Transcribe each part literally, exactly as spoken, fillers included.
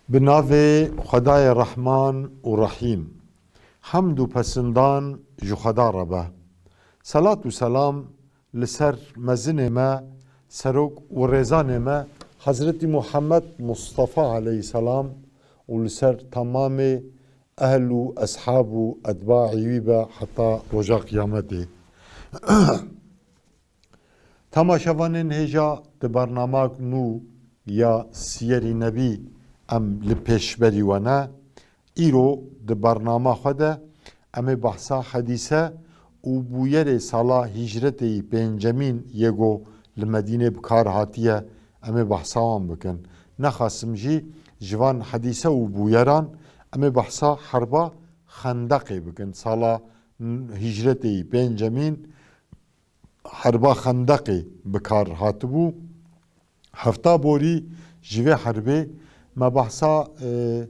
Bi navê Xwedayê Rehman û Rehîm. Hemd û pesindan ji Xweda re be. Selat û selam li ser mezinê me, serok û rêzanê me Hezretî Muhammed Mustafa aleyhisselam û li ser temamê ehl û eshab û etbaî wî be heta roja qiyametê. Temaşevanên hêja, di bernamak nû ya Siyerî Nebî em li pêşberî we ne. Îro di bernama xwe de em ê behsa hedîse û bûyerê sala hîcretê yî pêncemîn yê ku li Medînê bi kar hatiye, em ê behsa wan bikin. Nexasim jî ji van hedîse û bûyeran em ê behsa herba Xendeqê bikin. Sala hîcretê yî pêncemîn herba Xendeqê bi kar hatibû. Hefta borî ji vê herbê me behsa, e,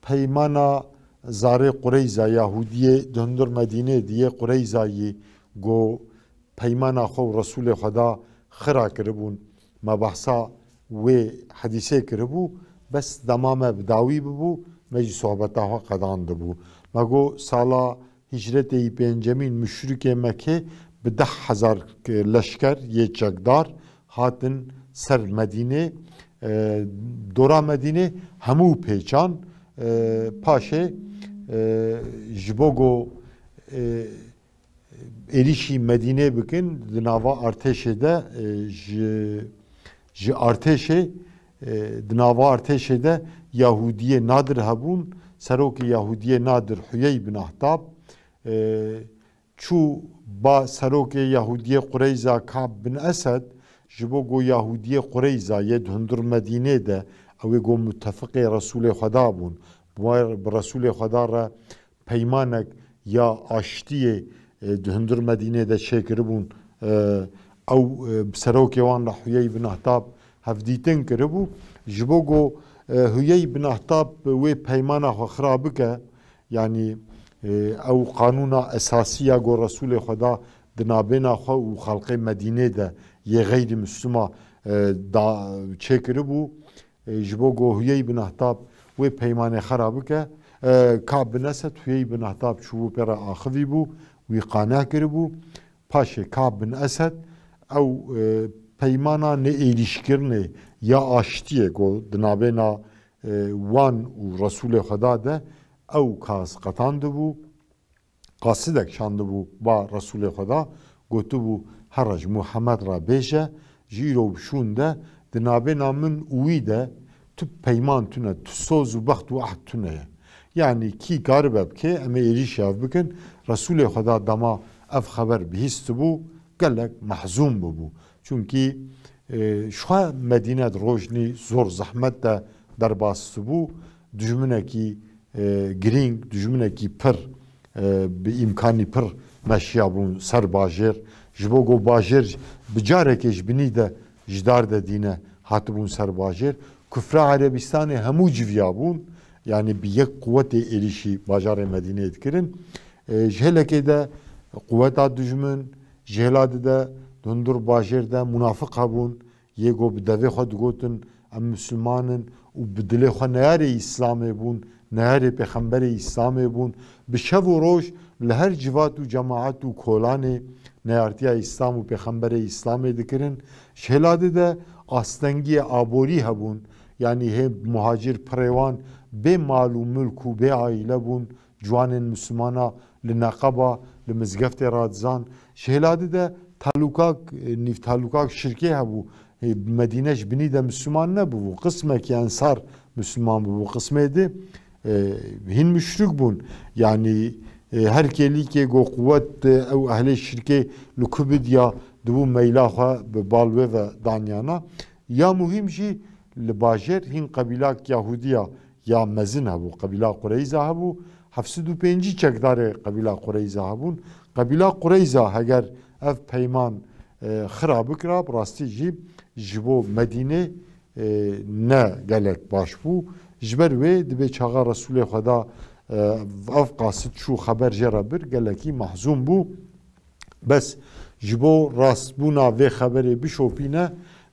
peymana zarê Qureyza, Yahûdiyê di hundir Medînê di yê Qureyzayî ku peymana xwe û Resûlê Xweda xira kiribûn. Me behsa wê hedîsê kiribû, bes dema me bi dawî bibû, me jî sohbeta xwe qedandibû. Me got sala hîcretê yî pêncemîn muşrikê Mekkê bi deh hezar leşker yê çekdar hatin ser Medînê, e, dora Medînê hemû pêçan, e, paşê, e, ji bo ku, e, êrîşî Medînê bikin, di nava artêşê de, e, ji, ji artêşê, e, di nava artêşê de Yahûdiyê Nadir hebûn. Serokê Yahûdiyê Nadir Huyey bin Ahtab, e, çû ba serokê Yahûdiyê Qureyza Ka'b bin Esed, ji bo ku Yahûdiyê Qureyza yê di hundir Medînê de, ew ê ku mutefiqê Resûlê Xweda bûn, bi, bi Resûlê Xweda re peymanek ya aştiyê, e, di hundir Medînê de çêkiribûn, e, ew, e, bi serokê wan re Huyey bin Ahtab hevdîtin kiribû. Ji bo ku, e, Huyey bin Ahtab wê peymana xwe xira bike, yanî, e, ew qanûna esasî ya ku Resûlê Xweda di nabêna xwe û xelqê Medînê de yê xeyrî Mislima, e, da, çêkiribû. E, ji bo ku Huyey bin Ahtab wê peymanê xera bike, e, Ka'b bin Esed, Huyey bin Ahtab çûbû pê re axivî bû, wî qane kiribû. Paşê Ka'b bin Esed ew, e, peymana neêrîşkirinê ya aştiyê ku di nabêna, e, wan û Resûlê Xweda de ew kas qetandibû. Qasidek şandibû ba Resûlê Xweda, gotibû, here ji Muhammed re bêje, ji îro bi şûn de, di nabêna min û wî de tu peyman tune, tu soz û bext û ehd tune ye. Yanî kî karibe bike, em ê êrîşî hev bikin. Resûlê Xweda dema ev xeber bihîstibû, gelek mehzûn bibû. Çunkî, e, ji xwe Medîne di rojnî zor zehmet de derbas dibû. Dijminekî, e, girîng, dijminekî pir, e, bi îmkanî pir meşiyabûn ser bajêr. Ji bo ku bajêr bi carekê ji binî de ji dar de dîne hatibûn ser bajêr. Kufra Erebîstanê hemû civiyabûn. Yanî bi yek quwetê êrîşî bajarê Medînê dikirin. E, ji hêlekê de quweta dijmin, ji hêla di de di hundir bajêr de munafiq hebûn. Yê ku bi devê xwe digotin, em Misilman in û bi dilê xwe neyarê Îslamê bûn, neyarê Pêxemberê Îslamê bûn. Bi şev û roj li her civat û cemaet û kolanê neyartiya Îslam û Pêxemberê Îslamê dikirin. Ji hêla di de astengiyê aborî hebûn, yanî hê muhacir pirê wan bê mal û milk û bê aîle bûn. Ciwanên Mislimana li neqeba, li mizgeftê radizan. Ji hêla di de talûkak, e, nîv talûkak şirkê hebû. E, Medîne ji binî de Misliman nebûbû. Qismekî ensar Misliman bûbû. Qismê di, e, hîn muşrik bûn. Yanî, e, her kêlîkê ku quwet, e, ew ehlê şirkê li ku bidiya, dibû meyla xwe bi bal wê ve danyana. Ya muhîm jî li bajêr hîn qebîlak Yahûdiya ya mezin hebû, qebîla Qureyza hebû, heft sed û pêncî çekdarê qebîla Qureyza hebûn. Qebîla Qureyza heger ev peyman, e, xira bikira, bi rastî jî ji bo Medînê, e, ne gelek baş bû. Ji ber wê dibê çaxa Resûlê Xweda, e, ev qasid çû xeber jê re bir, gelekî mehzûn bû. Bes ji bo rastbûna vê xeberê bişopîne,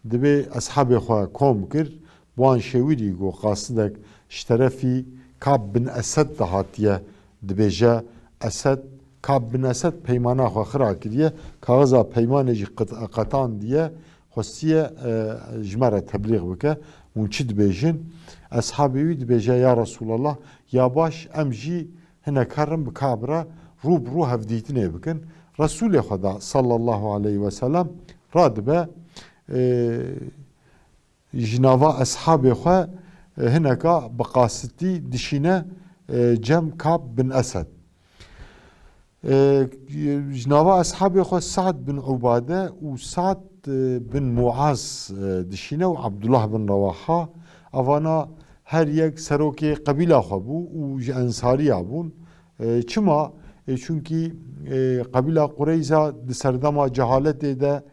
dibê eshabê xwe kom kir, Wan şêwirî ku qasidek ji terefî Kab bin Esed de hatiye, dibêje, Esed, Kab bin Esed peymana xwe xira kiriye, kaxiza peymanê jî qet-, qetandiye, xwestiye, e, ji me re teblîx bike. Hûn çi dibêjin? Eshabê wî dibêje, Ya Resûlallah, ya baş, em jî hinek herin bi Kab re rû bi rû hevdîtinê bikin. Resûlê Xweda sallallahu aleyhi ve sellem radibe, e, ji nava eshabê xwe, e, hineka bi qasitî dişîne, e, cem Kab bin Esed. E, ji nava eshabê xwe Sa'd bin Ubade û Sa'd, e, bin Muaz, e, dişîne û Abdullah bin Rewaha. Evana her yek serokê qebîla xwe bû û ji Ensariya bûn. E, çima? E, çunkî, e, qebîla Qureyza di serdema cehaletê de,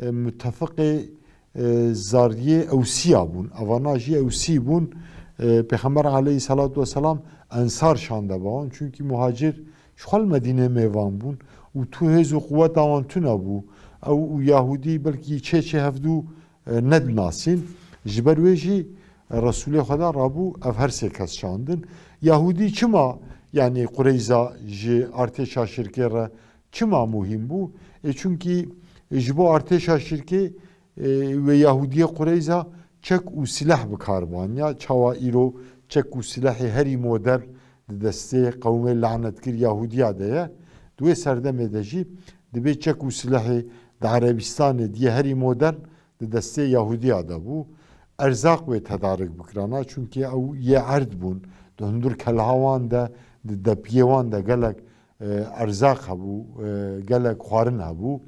e, mutefiqê, e, zariyê Ewsiya bûn. Evana jî Ewsî bûn. E, Pêxember aleyhissalatu vesselam Ensar şande ba wan. Çunkî muhacir ji xwe li Medînê mêvan bûn û tu hêz û quweta wan tune bû. Ew û Yahûdî belkî çê çê hevdû, e, nedinasîn. Ji ber wê jî, e, Resûlê Xweda rabû ev her sê kes şandin. Yahûdî çima, yanî Qureyza ji artêşa şirkê re çima muhîm bû? E, çunkî ji bo artêşa şirkê, e, wê Yahûdiyê Qureyza çek û silah bi kar baniya. Çawa îro çek û silahê herî modern di destê qewmê lanetkir Yahûdiya de ye. Di wê serdemê de jî dibê çek û silahê di Erebistanê diye herî modern di destê Yahûdiya de bû. Erzaq wê tedarik bikirana, çunkî ew yê erd bûn. Di hundir kelha wan de, di depiyê wan de gelek, e, erzaq hebû, e, gelek xwarin hebû.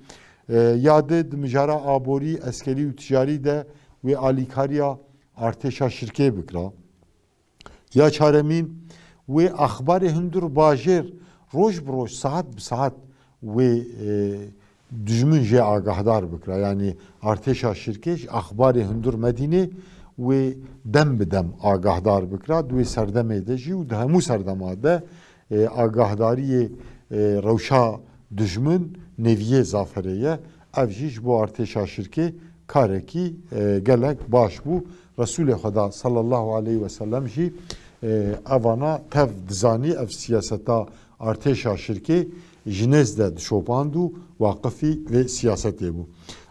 E, ya di, di mijara aborî, eskerî û ticarî de wê alîkariya artêşa şirkê bikira. Ya çaremîn, wê axbarê hundir bajêr roj bi roj, saet bi saet wê, e, dijmin jê agahdar bikira. Yanî artêşa şirkê ji axbarê hundir Medînê wê dem bi dem agahdar bikira. Di wê serdemê de jî û di hemû serdema de, e, agahdariyê, e, rewşa dijmin nêviyê zaferê ye. Ev jî ji bo artêşa şirkê karekî, e, gelek baş bû. Resûlê Xweda sallallahu aleyhi ve sellem jî, e, evana tev dizanî, ev siyaseta artêşa şirkê ji nêz de dişopand û waqifî vê siyasetê bû.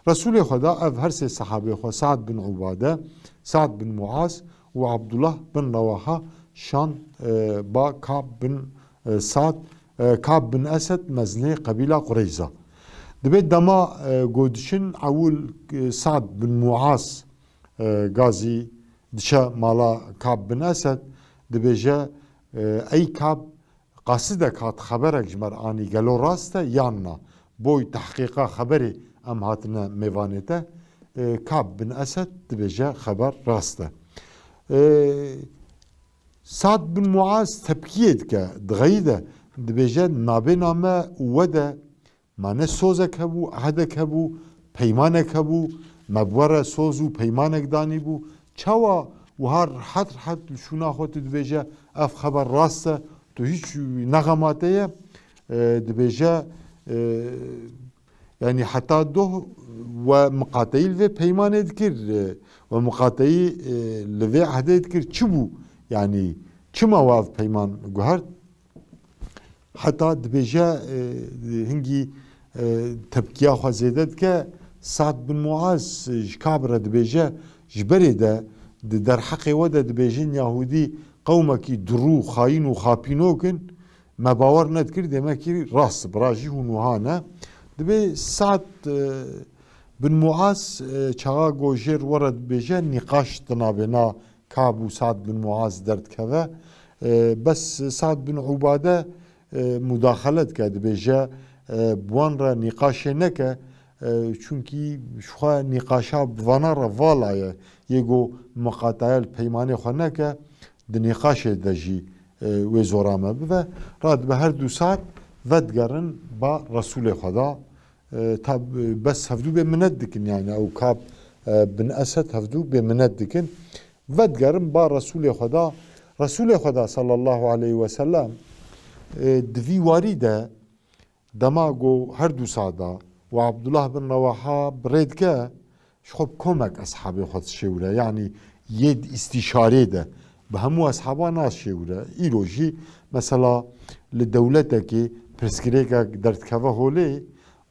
Resûlê Xweda ev her sê sehabê xwe Sa'd bin Ubade, Sa'd bin Muaz û Abdullah bin Rewaha şan, e, ba Kab bin, e, Sa'd, e, Kab bin Esed mezinê qebîla Qureyza. Dibê dema, e, ku diçin ewil, e, Sa'd bin Muaz, e, gazî diçe mala Kab bin Esed, dibêje, e, Ey Kab, qasidek hat xeberek ji me re anî, gelo rast e yan na? Boy tehqîqa xeberê em hatine mêvanê te. E, Kab bin Esed dibêje, Xeber rast e. E, Sa'd bin Muaz tepkiyê dike, dixeyîde, dibêje, nabêna me û we de ma ne sozek hebû, ehdek hebû, peymanek hebû, me bi we re soz û peymanek danîbû. Çawa wiha rihet rihet li şûna xwe tu dibêje, ev xeber rast e, tu hîç nexemate ye? E, dibêje, e, Yanî heta doh we miqateyî li vê peymanê dikir, e, we miqateyî, e, li vê ehdê dikir. Çi bû? Yanî çima we ev peyman guhert? Heta dibêje, e, hingî, e, tepkiya xwe zêde dike. Sa'd bin Muaz, e, ji Kab re dibêje, ji berê de di derheqê we de dibêjin Yahûdî qewmekî dirû, xayîn û xapînok in. Me bawer nedikir, demekî rast, bira jî hûn wiha ne. Dibê Sa'd, e, bin Muaz, e, çaxa ku jêr we re dibêje, nîqaş di navêna Kab û Sa'd bin Muaz derdikeve. E, bes Sa'd bin Ubade, e, mudaxele dike, dibêje, e, bi wan re nîqaşê neke, e, çunkî ji xwe nîqaşa bi vana re vala ye, yê ku miqataya li peymanê xwe neke, di nîqaşê de jî, e, wê zora me bibe. Radibe her du Sa'd vedigerin ba Resûlê Xweda. E, tab-, bes hevdû bê minet dikin, yani ew Kab, e, bin Esed hevdû bê minet dikin. Vedigerin ba Resûlê Xweda. Resûlê Xweda sallallahu aleyhi ve sellem, e, di vî warî de dema ku her du Sa'da û Abdullah bin Rewaha bi rê dike, ji xwe bi komek eshabê xwe dişêwire. Yanî yê di îstîşarê de bi hemû eshaban nas şêwire. Îro jî mesela li dewletekê pirsgirêkek derdikeve holê,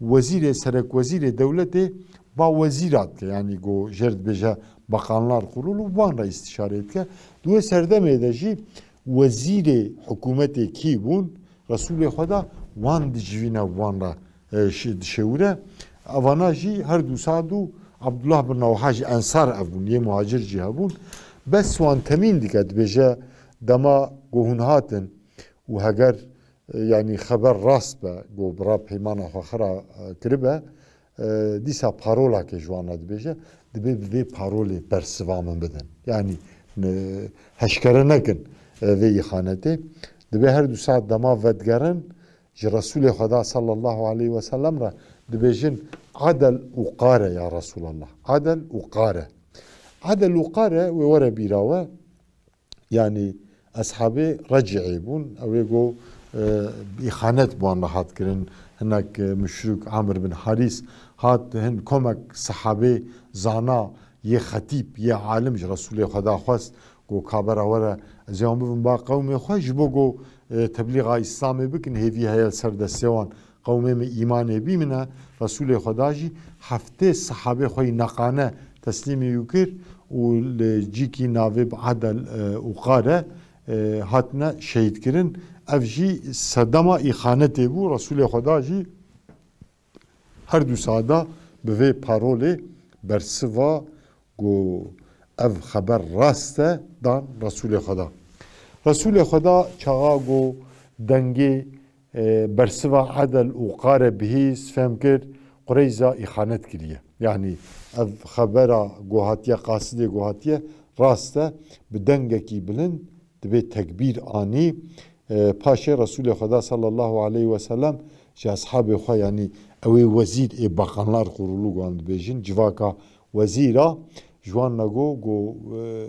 wezîrê, serekwezîrê dewletê ba wezîra dike, yanî go jêr dibêje Bakanlar Kurulu, wan re îstîşarê dike. Di wê serdemê de jî wezîrê hikûmetê kî bûn, Resûlê Xweda wan dicivîne, wan re, e, şi-, dişêwire. Evana jî her du Sa'd û Abdullah bin Rawha jî ensar ev bûn, yê muhacir jî hebûn. Bes wan temîn dike, dibêje, dema ku hûn hatin û heger, e, yanî xeber rast be, ku bi re peymana xwe xira, e, kiribe, e, dîsa parolakê ji wan re dibêje, dibê bi vê parolê bersiva min bidin. Yanî, e, heşkere nekin, e, vê îxanetê. Dibê her du Sa'd dema vedigerin, ji Resûlê Xweda sallallahu aleyhi ve sellem re dibêjin, "Adel û qare ya Resûlallah. Adel û qare." Adel û qare wê were bîra we, yanî eshabê Recî'ê bûn. Ew ê go, e, îxanet bi wan re hat kirin. Hinek, e, muşrik Amir bin Harîs hat, hin komek sehabê zana, yê xetîb, yê alim ji Resûlê Xweda xwest, go, "Ka bera were ez ê wan bibim ba qewmê xwe, ji bo go, e, teblîxa Îslamê bikin, hêvî heye li ser destê wan qewmê min îmanê bîmine." Resûlê Xweda jî heftê sehabê xwe yî neqane teslîmî wî kir û li cîkî navê bi Adel, e, û Qare, e, hatine şehîd kirin. Ev jî sedema îxanetê bû. Resûlê Xweda jî her du Sa'da bi vê parolê bersiva ku ev xeber rast e, dan Resûlê Xweda. Resûlê Xweda çaxa ku dengê, e, bersiva Edel û Qare bihîst, fêm kir, Qureyza îxanet kiriye. Yanî ev xebera ku hatiye, qasidê ku hatiye, rast e, bi dengekî bilind dibê tekbîr anî. E, paşê Resûlê Xweda sallallahu aleyhi ve sellem ji eshabê xwe, yanî ew ê wezîr ê Bakanlar Kurulu wan dibêjin, civaka wezîra, ji wan re got, got, e,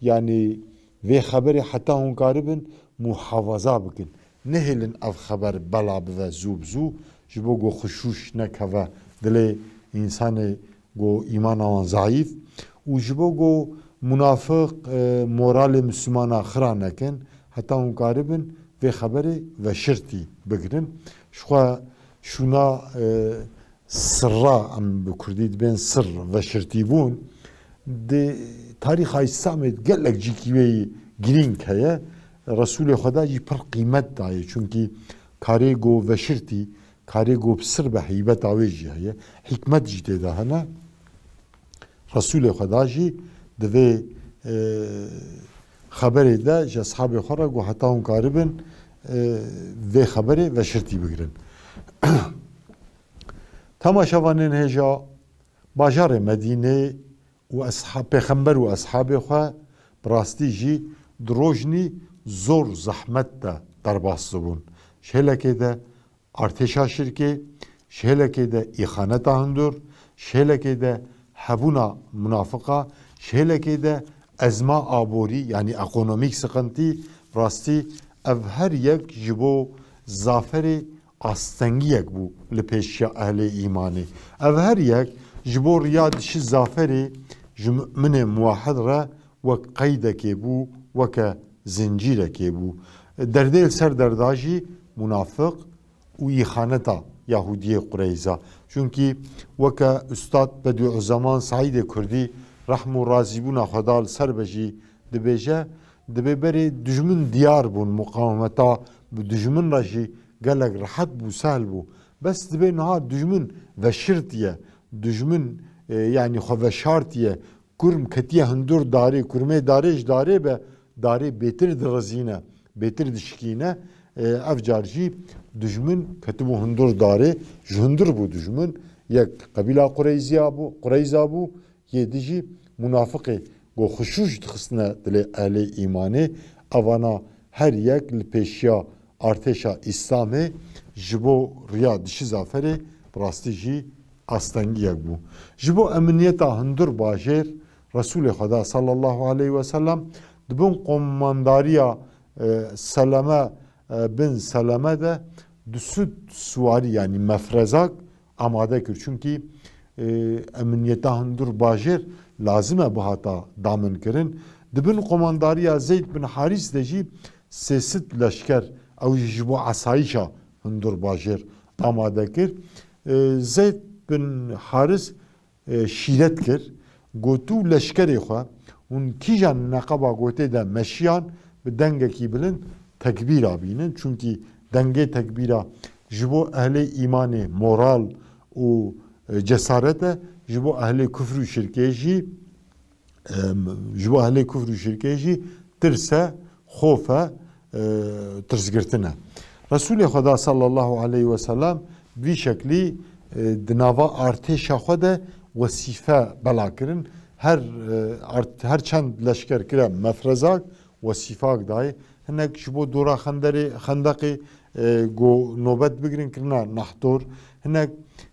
yanî vê xeberê heta hûn karibin muhafaza bikin. Nehêlin ev xeber bela bive zû bi zû, ji bo got xişûş nekeve dilê însanê got îmana wan zayîf û ji bo got munafiq, e, moralê Mislimana xira nekin, heta hûn karibin vê xeberê veşirtî bigirin. Ji xwe şûna, e, sirra, em bi kurdî dibên sir, veşirtîbûn, di tarîxa Îslamê gelek cîkî wê yî girîng heye. Resûlê Xweda jî pir qîmet daye, çunkî karê got veşirtî, karê got bi sir be, heybeta wê jî heye. Hikmet jî tê de hene. Resûlê Xweda jî di vê, e, xeberê de ji eshabê xwe re got heta hûn karibin, e, vê xeberê veşirtî bigirin. Temaşevanên hêja, bajarê Medînê û esha-, Pêxember û eshabê xwe bi rastî jî di rojnî zor zehmet de derbas dibûn. Ji hêlekê de artêşa şirkê, ji hêlekê de îxaneta hundur, ji hêlekê de hebûna munafiqa, ji hêlekê de ezma aborî, yanî ekonomîk sıkıntı, rastî ev her yek ji bo zaferê astengiyek bû li pêşiya ehlê îmanê. Ev her yek ji bo riya dişi zaferê ji muminê muwahid re wek qeydekê bû, weke zincîrekê bû. Derdê li ser derda jî munafiq û îxaneta Yahudiyê Qureyza. Çunkî weke Ustad Bediüzzeman Saîdê Kurdî, rehm û razîbûna Xweda li ser be, jî dibêje, dibê berê dijmin diyar bûn, muqawemeta bi dijmin re jî gelek rehet bû, sehl bû. Bes dibê niha dijmin veşirtiye, dijmin, e, yanî xwe veşartiye, kurm ketiye hundur darê, kurmê darê ji darê be, darê bêtir dirizîne, bêtir dişikîne. E, ev car jî dijmin ketibû hundur darê, ji hundur bû dijmin. Yek qebîla Qureyziya bû, Qureyza bû, yê di jî munafiqê ku xişûş dixistine dilê ehlê îmanê. Evana her yek li pêşiya artêşa Îslamê ji bo riya dişi zaferê bi rastî jî astengiyek bû. Ji bo eminiyeta hundur bajêr, Resûlê Xweda sallallahu aleyhi ve sellem di bin qomandariya, e, Seleme, e, bin Seleme de du sed siwarî, yanî mefrezak amade kir. Çunkî e, eminiyeta hundur bajêr lazim e bihata daminkirin. Di bin komandariya Zeyd bin Harîs de jî sê sed leşker, ew jî ji bo esayîşa hundur bajêr amade kir. E, Zeyd bin Haris, e, şîret kir, got, tu leşkerê xwe hûn kîjan neqeba gotê de meşiyan bi dengekî bilind tekbîra bînin. Çunkî dengê tekbîra ji bo ehlê îmanê moral û, e, cesaret e, ji bo ehlê kufr û şirkê jî, e, ji bo ehlê kufr û şirkê jî tirs e, xof e, e, tirsgirtin e. Resulê Xweda sallallahu aleyhi ve sellem bi vî şeklî, e, di nava artêşa xwe de wesîfe bela kirin. Her, e, art-, her çend leşker kire mefrezak, wesîfak dayê. Hinek ji bo dora xenderê, xendeqê, e, go nobet bigirin kirina nahtor. Hinek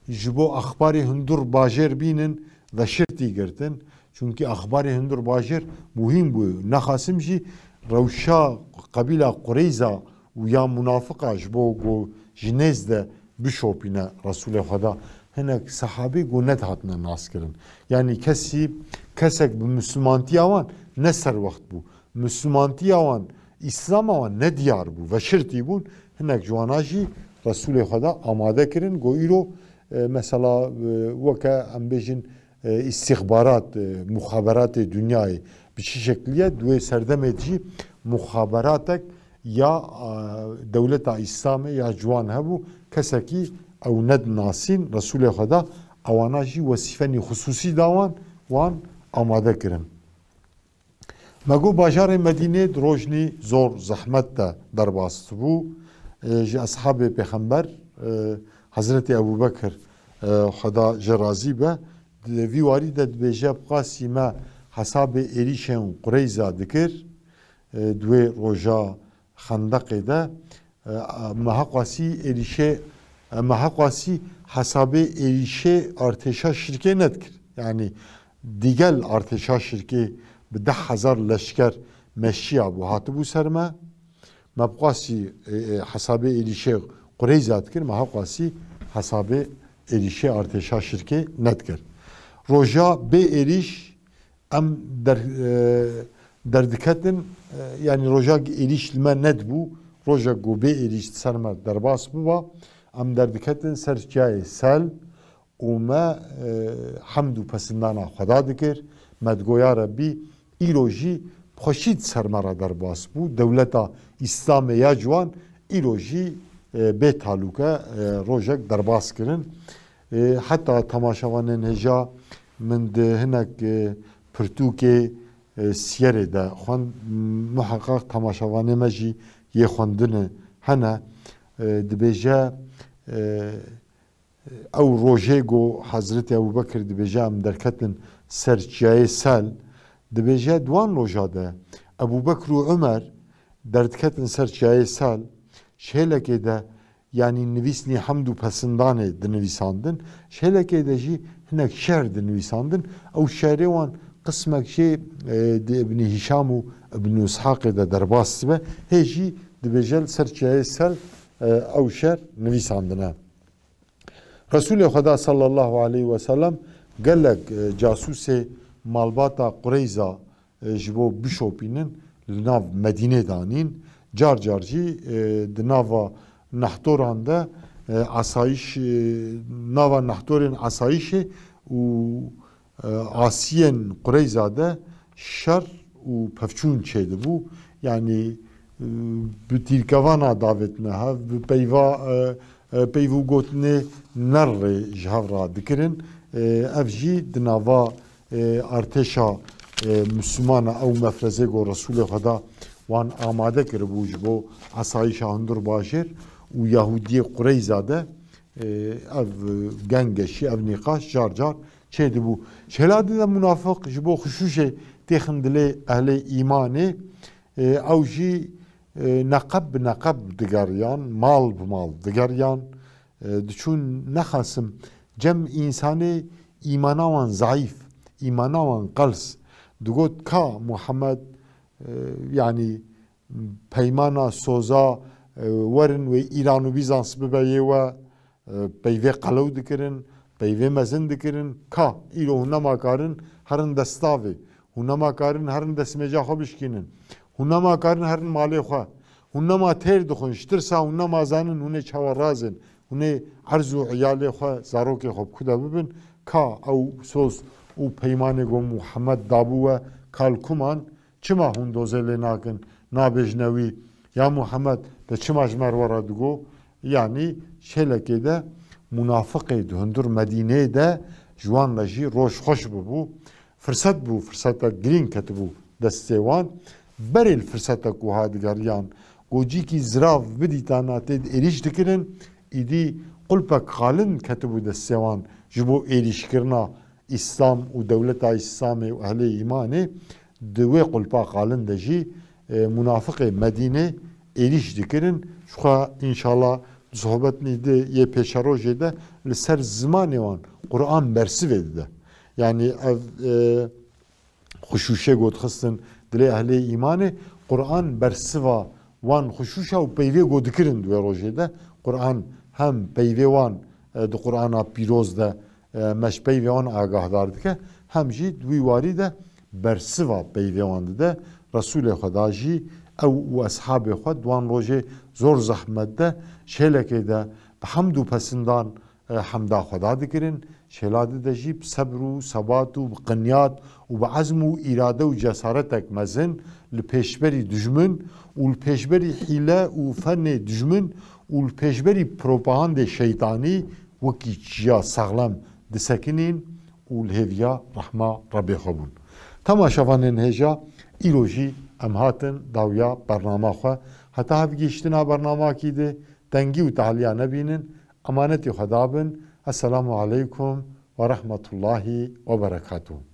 ji bo axbarê hundur bajêr bînin, veşirtî girtin. Çunkî axbarê hundur bajêr muhîm bû. Nexasim jî rewşa qebîla Qureyza û ya munafiqa ji bo ku ji nêz de bişopîne Resulê Xweda. Hinek sehabî ku nedihatine naskirin. Yanî kesî, kesek bi Mislimantiya wan ne serwext bû. Mislimantiya wan, Îslama wan ne diyar bû, veşirtî bûn. Hinek ji wana jî Resulê Xweda amade kirin. Ku îro, e, mesela, e, weke em bêjin, e, îstîxbarat, e, muxaberatê dinyayê bi çi şekliye? Di wê serdemê de jî muxaberatek ya, e, dewleta Îslamê ya ciwan hebû, kesekî ew nedinasîn, Resulê Xweda ewana jî wesîfenî xisûsî da wan, wan amade kirin. Me got bajarê Medînê di rojnî zor zehmet de derbas bû. E, ji eshabê Pêxember, e, Hezretî Ebû Bekir, e, Xweda ji razî be, di vî warî de dibêje, bi qasî me hesabê êrîşên Qureyza dikir, e, di wê roja Xendeqê de, e, me heqasî êrîşê, e, me heqasî hesabê êrîşê artêşa şirkê nedikir. Yanî digel artêşa şirkê bi deh hezar leşker meşiya bû, hatibû ser me. Me bi qasî, e, e, hesabê êrîşê Qureyza dikir, me heqasî hesabê êrîşê artêşa şirkê nedikir. Roja bê êrîş em der-, e, derdiketin, e, yanî rojak êrîş li me nedibû, rojek ku bê êrîş ser me derbas biba, em derdiketin ser çiyayê Sel û me, e, hemd û pesindana Xweda dikir. Me digo, ya Rebbî, îro jî xweşî di ser me re derbas bû. Dewleta Îslamê ya ciwan îro jî, e, bê talûke, e, rojek derbas kirin. E, heta temaşevanên hêja min di hinek, e, pirtûkê, e, siyerê de xwend, muheqeq temaşevanê me jî yê xwendine hene. E, dibêje, e, ew rojê ku Hezretî Ebû Bekir dibêje, em derketin ser çiyayê Sel, dibêje, di wan roja de Ebû Bekir û Umer derdiketin ser çiyayê Sel, şêlekê de, yanî nivîsnî hemd û pesindanê dinivîsandin, şêlekê de jî hinek şer dinivîsandin. Ew şerê wan qismek jê, e, di Ibnî Hîşam û Ibnî Îshaqê de derbas dibe. Hê jî dibêje li ser çiyayê Sel, e, ew şer nivîsandine. Resulê Xweda sallallahu aleyhi ve sellem gelek, e, casûsê malbata Qureyza, e, ji bo bişopînin li nav Medînê danîn. Car car jî, e, di nava nehtoran de, e, asayîş, e, nava nehtorên asayîşê û e, asiyên Qureyza de şer û pevçûn çêdibû. Yanî, e, bi tîrkevana davêtine hev, bi peyva, e, e, peyv û gotinê nerrê ji hev re dikirin. E, ev jî di nava, e, artêşa, e, Mislimana ew mefrezê ku Resûlê Xweda wan amade kiribû ji bo esayîşa hundir bajêr û Yahûdiyê Qureyza de, e, ev gengeşî, ev nîqaş car car çêdibû. Şêla di de munafiq ji bo xişûşê têxin dilê ehlê îmanê, e, ew jî, e, neqeb bi neqeb digeriyan, mal bi mal digeriyan, e, diçûn nexasim cem însanê îmana wan zeîf, îmana wan qels. Digot, ka Muhammed, e, yanî peymana soza, e, werin wê Îran û Bîzans bibe yê we, e, peyvê qelew dikirin, peyvê mezin dikirin, ka îro hûn nema karin herin destavê, hûn nema karin herin destmêca xwe bişkînin, hûn nema karin herin malê xwe, hûn nema têr dixwin, ji tirsa hûn nema zanin hûn ê çawa razin, hûn ê erz û iyalê xwe, zarokê xwe bi ku de bibin, ka ew soz û peymanê ku Muhammed dabû we kal kuman, çima hûn dozê lê nakin, nabêjne wî, ya Muhammed, te çima ji me re were digo? Yanî şêlekê de munafiqê di hundir Medîneyê de ji wan re jî roj xweş bibû. Firset bû, firsetek girîng ketibû destê wan. Berê li firsetek wiha digeriyan, ku cîkî zirav bidîtana tê de êrîş dikirin, îdî qulpek qalin ketibû destê wan ji bo êrîşkirina Îslam û dewleta Îslamê û ehlê îmanê. Di wê qulpa qalin de jî, e, munafiqê Medînê êrîş dikirin. Jixwe înşallah di sohbetnî di yê pêşerojê de li ser zimanê wan Quran bersivê dide. Yanî ev, e, xuşûşê got xistin dilê ehlê îmanê, Quran bersiva wan xuşûşa û peyvê got dikirin di wê rojê de. Quran hem peyvê wan, e, di Qurana pîroz de, e, me ji peyvê wan agahdar dike, hem jî di wî warî de bersiva peyvê wan dide. Resûlê Xweda jî ew û eshabê xwe di wan rojê zor zehmet de şêlekê de bi hemd û pesindan, e, hemda Xweda dikirin. Şêla dide jî bi sebr û sebat û bi qinyat û bi ezm û îrade û cesaretek mezin li pêşberî dijmin û li pêşberî hîle û fenê dijmin û li pêşberî propagandê şeytanî wekî çiya saxlem disekinîn û li hêviya rehma Rebê xwe bûn. Temaşevanên hêja, îro jî em hatin dawiya bernama xwe. Heta hevgihiştina bernamakî di tengî û tahliya nebînin, emanetî Xweda bin. Esselamu aleykum ve rahmetullahi ve berekatuhu.